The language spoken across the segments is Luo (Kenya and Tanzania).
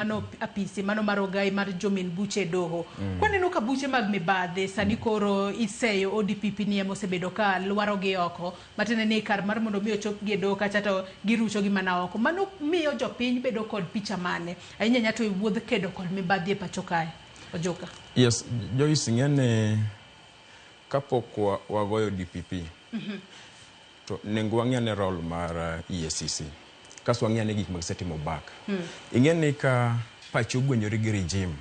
Mano apisi mano mar ogai mar jomin buche e doho. Kwaneno ka buche mag mibadhi sani koro iseyo ODPP ni ema osebedo ka lwaro gi oko, matiende ni kar mar mondo mi ochop gi e doho kacha to girucho gi mana oko. Mano miyo jopiny bedo kod picha mane? Ahinya ahinya to e wuodh kedo kod mibadhi e pacho kae. Ojuka. Yes, Joyce, ing'e ni kapok wagoyo DPP to nengo wang'i ane role mar EACC kasto wang'i ane gik ma gisetimo back. Ing'e ni ka pachi ogwenyore gi regime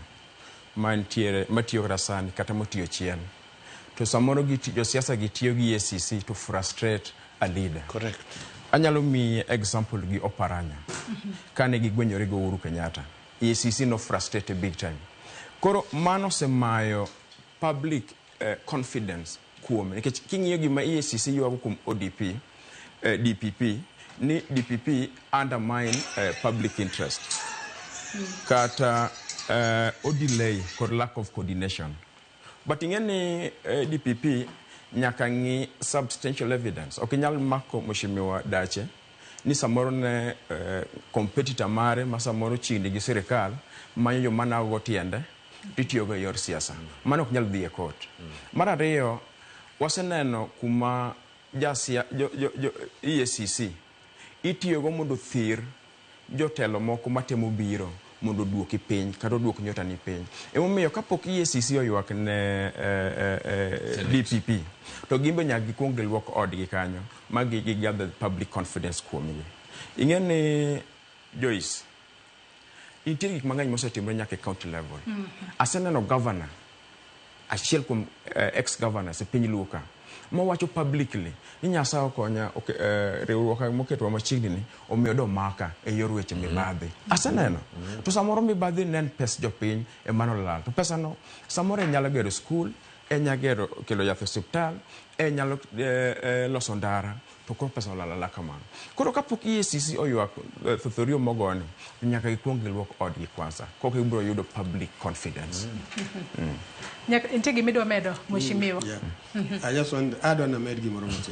mantiere matiyo kata sani kata motiyo chien, to samoro josiasa gi tiyo gi EACC to frustrate a leader. Correct. Anyalo miyi example gi Oparanya. Kane gigwenyore gi Uhuru Kenyatta, EACC no frustrate big time. Koro mano osemayo public confidence kuome, nikech king'iyo gima EACC ywago kuom ODP, DPP, ni DPP undermine public interest kata o delay kod lack of coordination. But ing'e ni DPP nyaka ng'i substantial evidence. Ok inyal mako Mheshimiwa Dache ni samoro ne competitor mare ma samoro chiegni gi sirikal manyo joma nago tiende titiyogo e yor siasa. Mano ok nyal dhi e court. Mar ariyo, waseneno kuma jasia, jo EACC itiyogo mondo othir jotelo moko matemo biro mondo oduoki piny kata oduok nyota ni piny. Emomiyo kapok EACC oywak ne DPP, to gin be nyaka gikuong giluok odgi kanyo ma gi gather public confidence kuomgi. Ing'e ni, Joyce, nitie gik mang'eny mosetimore nyaka e county level. Aseneno governor achiel kuom ex governors e piny Luo ka mawacho publicly ni Nyasaye okonya riwruok moketwa machiegni ni omiyo domaka e yor weche mibadhi. Aseneno. To samoro mibadhi ne en pes jopiny ema nolal. To pesano samoro en nyalo gero skul, en nyalo gero kelo yath e osiptal, en nyalo loso ndara, to koro pesa olal alala kamano. Koro kapok EACC oywak thothorio mogoni, to nyaka gikuong giluok odgi kwanza, koka ibiro yudo public confidence. Nyaka nitie gima idwa medo, mheshimiwa? Yeah. I just want adwa named gimoro matin.